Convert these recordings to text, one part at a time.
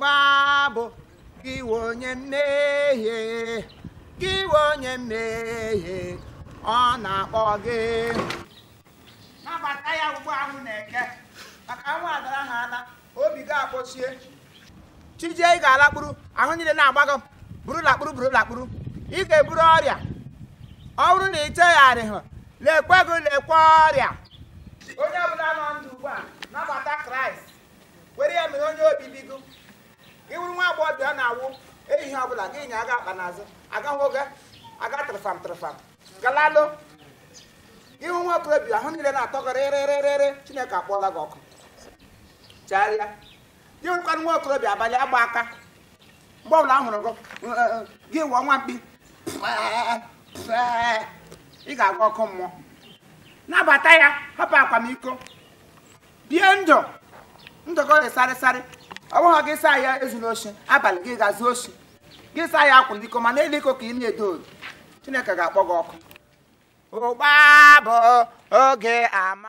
Ụgbabụ gị onye mmehie, gị onye mmehie, ọ na-akpọ gị. Nabata ya ugbu ahụ na-eke maka nwa adara ha ala obi gị akpọchie. Chijie ị ga-alakpuru ahụ niile na-agba gị buru lakpuru buru lakpuru. Ị ga-eburu ọrịa. Ọ bụrụ na ị chegharịghị, lekwe gị lekwe ọrịa. Onye ọbụla nọ ndụ ugbu a nabata Kraịst, were ya mere onye obibi gị. Ị wụrụ nwa agbọghọbịa na-awụ ehihie ọbụla gị nya aga akpa n'azụ aga nwoke aga tụrụfam tụrụfam galalụ. Ihu nwa okorobịa ahụ niile na-atọ gị rịrịrịrị, Chineke akpọọla gị ọkụ. Chegharịa. Gị nwekwanụ nwa okorobịa abalị agba aka, mgbe ọbụla a hụrụ gị gị wụọ nwa mkpi, ị ga-agwa ọkụ mmụọ. Nabata ya, hapụ akwamiko, bie ndụ ndụ gị sarịsarị. Ọ bụghị gị saa ya ezula oshi abalị gị ga-azụ oshi, gị saa ya akwụla iko, mana elu iko ka ị na-edo odo, Chineke ga-akpọ gị ọkụ. Ụgbabụ oge ama.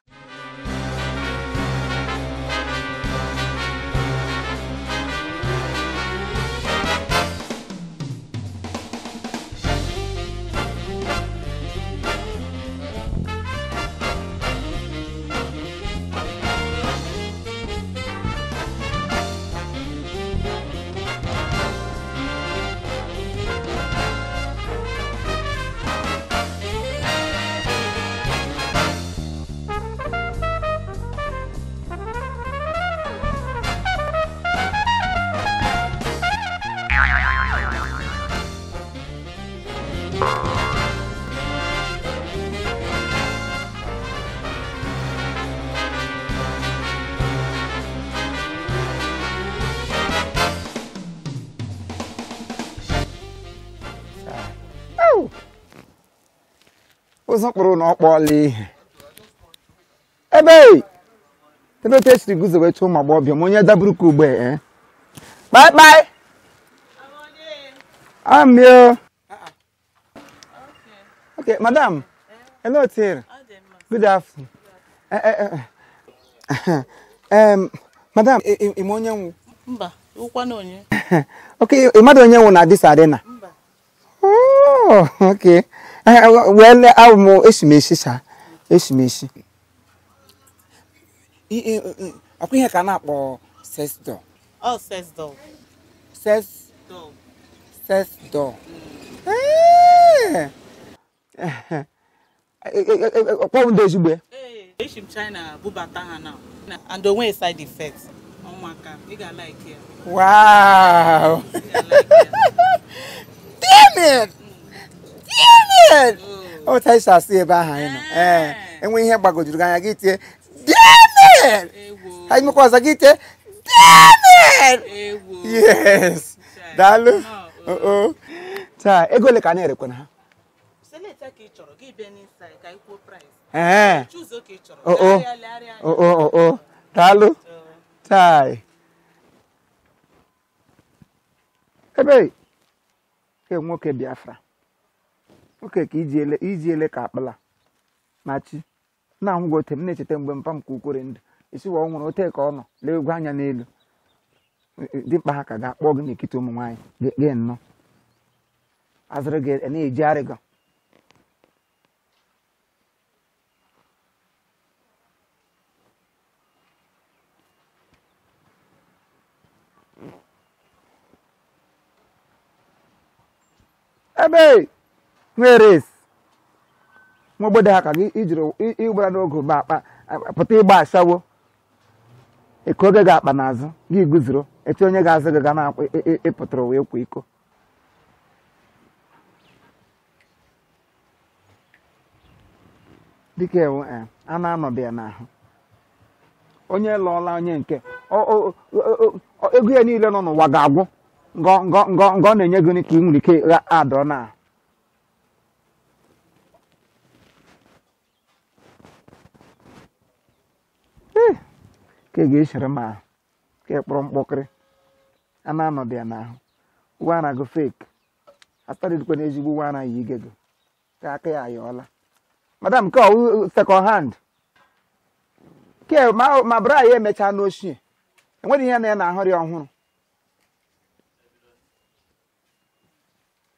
Ụzọ kpụrụ na ọ kpọọla ihe ebe ebe otu esiri guzobecha ụmụ agbọghọbịa ma onye daburu ka ugbe. Kpaịkpaị amio. Okay, madam. Hello, dear. Good afternoon. Madam, ị onye nwu? Mba, ụkwanụ onye. Okay, ị mmadụ onye nwu na this arena? Mba. Oh, okay. Well, awụ m esimeshi sa esimeshi. Ọkwa ihe ka na-akpọ sex doll. Oh, sex doll. Sex doll. Sex doll. Ọkpọ ndị ezigbo. Ee, esi m China bubata ha now. And onwe side effects. Ọmụaka, ị ga-like ya. Wow. Damn it! Damn it! Ọ ta isi asị ebe ahụ anyị nọ. Ee, enwe ihe gbagojuru gị anya gị tie damn it! Anyị mekwa ọzọ gị tie damn it! Yes. Daalụ. Oo. Taa, ego ole ka a na-erekwana ha? Select ka ị chọrọ, gị bịa n'inside ka ị kwuo price. Ee. Choose ka ị chọrọ. Oo. Oo oo. Daalụ. Taa. Ebe ke nwoke Biafra. Nwoke ka iji ele ka akpala ma chi na-ahụ gị ote m na-echeta mgbe mpa m ka ukwere ndụ isi wa ọ nwụrụ ote ka ọ nọ lee egwu anya n'elu dimkpa ha ka ga-akpọ gị n'ekiti ụmụ nwaanyị gị nnọọ azụrụ gị na-ejigharị gị. Ebe nwere nwa obodo ha ka gị ijiri ịgbara n'oge gba akpa pụta ịgba ashawo eke oge ga-akpa n'azụ gị guzoro etu onye ga-azụ gị ga na-akwa ịpụtara wee kwa iko. Dịka ewu a na-anọbịa n'ahụ onye lụọla onye nke ego ya niile nọ n'ụwa ga-agwụ ngọ ọ na-enye gị ka ị nwere ike adọ na ka ị ga-echere m ahụ ka ị kpọrọ mkpọkịrị a na-anọdụ ya n'ahụ uwe ara gị fake astarịdịkwa na ezigbo uwe ara yi ige gị ka aka ya ayọọla. Madam, nke ọwụ second hand ke ma bra ya emechaa n'ochie enweghị ihe na ya na-ahụrị ọhụrụ.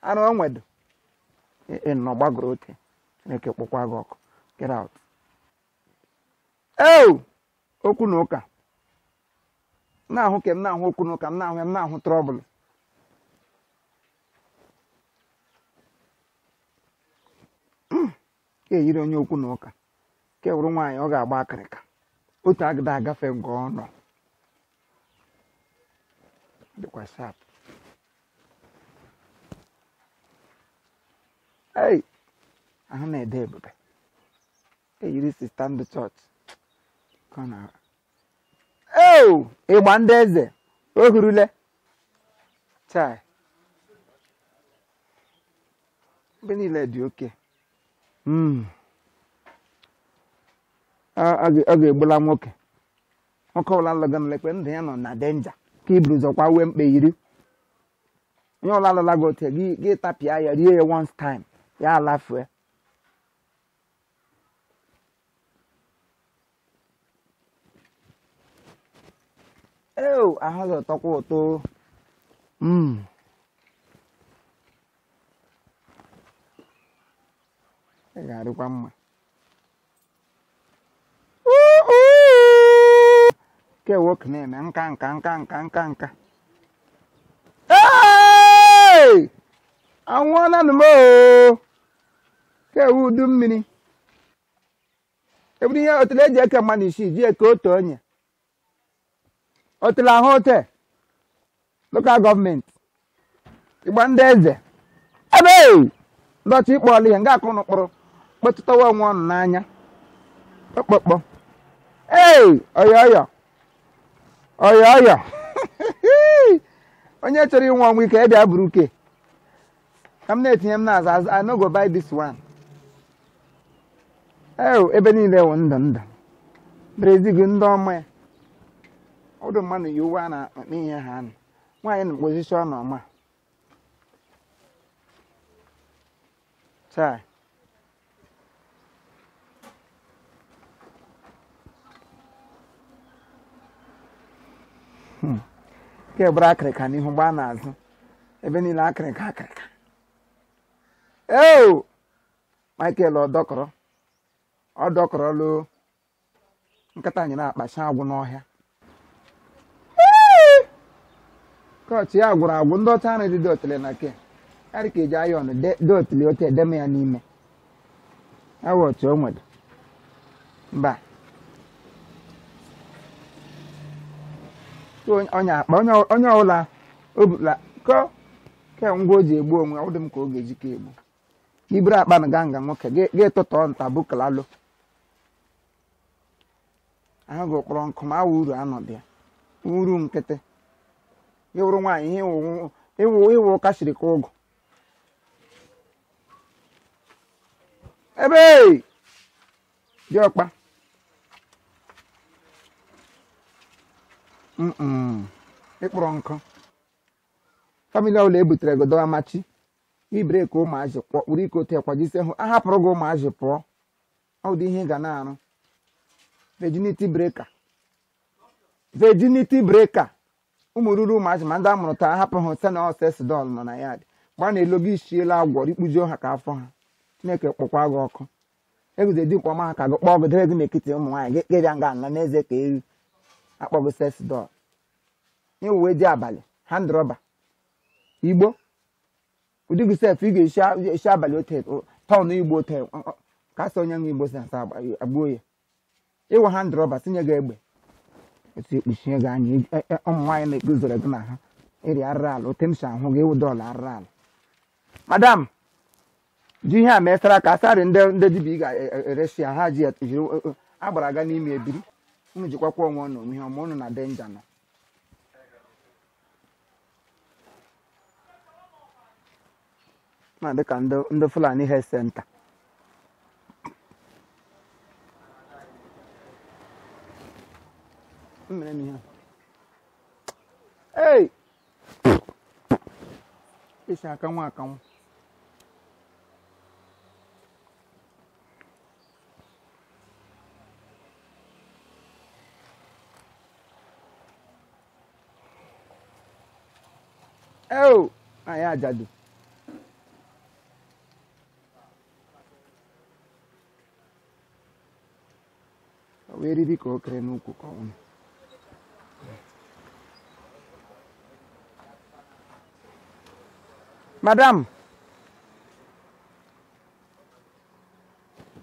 Arụ onwedo nọ gbagoro ote. Chineke kpọkwa gị ọkụ. Get out. Eo okwu na ụka na-ahụ ke m na-ahụ okwu na ụka m na-ahụ ya m na-ahụ trọbụl. Ka eyiri onye okwu na ụka ke wụrụ nwaanyị ọ ga-agba akịrịka otu agịda agafe nke ọ nọ dịkwa sharp. Ei ahụ na-ede ebube eyiri sista ndị chọọchị ka ọ na eo ịgba ndị eze o hurule chai ebe niile dị oke. Ọ ga-egbula nwoke nwoke ọbụla lụga nlekwe ndụ ya nọ na denja ka iburu ụzọ kwa wee mkpe yiri onye ọbụla lụla gị otu gị tapịa ya rie ya once time ya alafue. Eo ahụ ga-atọkwa ụtọ. Ị ga-adịkwa mma. Ke nwoke na-eme nka nka nka nka nka nka. Ee! Anwụọla nụ m oo! Ke ewu udu mmiri. Eburu ihe otule eji eke mmadụ isii ji eke otu onye. Otule ahụ ote. Local gọọmenti. Ịgba ndị eze. Ebe! Ndọchị ịkpọ ọlụ ihe nga akụ n'ụkpụrụ kpọtụtawa onwe ọnụ n'anya. Kpọkpọkpọ. Ee! Ọyọ ọyọ. Ọyọ ọyọ. Onye chọrọ inwe ọnwụ ike ebe a buru uke. Ka m na-etinye m n'azụ azụ I no go buy this one. Ee, ebe niile wụ ndụ ndụ. Brezil ndị ọma ya. Ọdụ mmadụ yi uwe a na-akpa ihe ha nụ. Nwaanyị na mkpozisi ọ nọ ọma. Chai. Nke bụrụ akịrịka n'ihu gbaa n'azụ ebe niile akịrịka akịrịka. Eo Michael ọdọkọrọ ọdọkọrọ loo nkata anyị na-akpacha agwụ n'ọhịa. Kọchị ya gwụrụ agwụ ndị ọcha ahụ dị dotile na ke yarị ka eji ayọn dotile ote edeme ya n'ime awụ otu o nwere mba onye akpa onye ọbụla o butla ko ke ngwa o ji egbu onwe ọ dị m ka ọ ga-eji ka egbu iburu akpa na ganga nwoke ga-etụtọ nta bukalalo ahụ gị kpọrọ nkụ ma awụ uru anọdụ ya uru nkịtị gị wụrụ nwaanyị ihe ịwụ ụka siri ka ụgụ ebe dị ọkpa. Ịkpọrọ nkụ famili ọbụla e butere gị dọwa machi ibreki ụmụazị kpọkpụrụ ike otu kwajisi hụ a hapụrụ gị ụmụazị pụọ ọ dị ihe ị ga na-arụ virginity breaker virginity breaker ụmụ ruru ụmụazị ma ndị a mụrụ taa hapụ ha site na ọsesidọl nọ na ya dị mgbe a na-elo gị isiela agwọ rikpujuo ha ka afọ ha. Chineke kpọkwa gị ọkụ eguzo dị mkpọma ha ka gị kpọọ gị debe gị n'etiti ụmụ nwaanyị gị bịa nga nọ n'eze ka ewu akpọgị sesidọl nye uwe dị abalị hand rọba igbo ụdị gị sef ị ga-esi abalị ote tọn igbo ote ka sị onye nwe igbo si asa agbuo ya ịwụ hand rọba tinye gị egbe otu ekpuchie gị anya ụmụ nwaanyị na-eguzoro gị na ha ịrị arịrị ala ote m si ahụ gị ịwụ dọla arịrị ala. Madam ji ihe a mesara ka asarị ndị dibịa ị ga-eresi ya ha ji ya jiri agbara aga n'ime ebiri unu jikwakwa onwe unu ihe ọma unu na denja nọ. Na dịka ndị Fulani Health Center. Mere m ihe ei esi akanwụ akanwụ eo anyị ajadu Eriri ka o kere n'ukwu ka ọnwụ. Madam,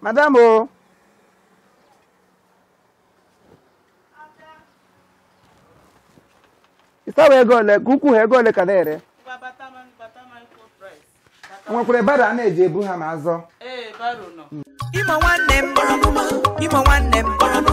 madam o, ịsawa ego ole ka ukwu ha ego ole ka na-ere? Nwekwara baro a na-eji ebu ha ma azọ. Ee, baro nọ. Imo nwanne m, Imo nwanne m.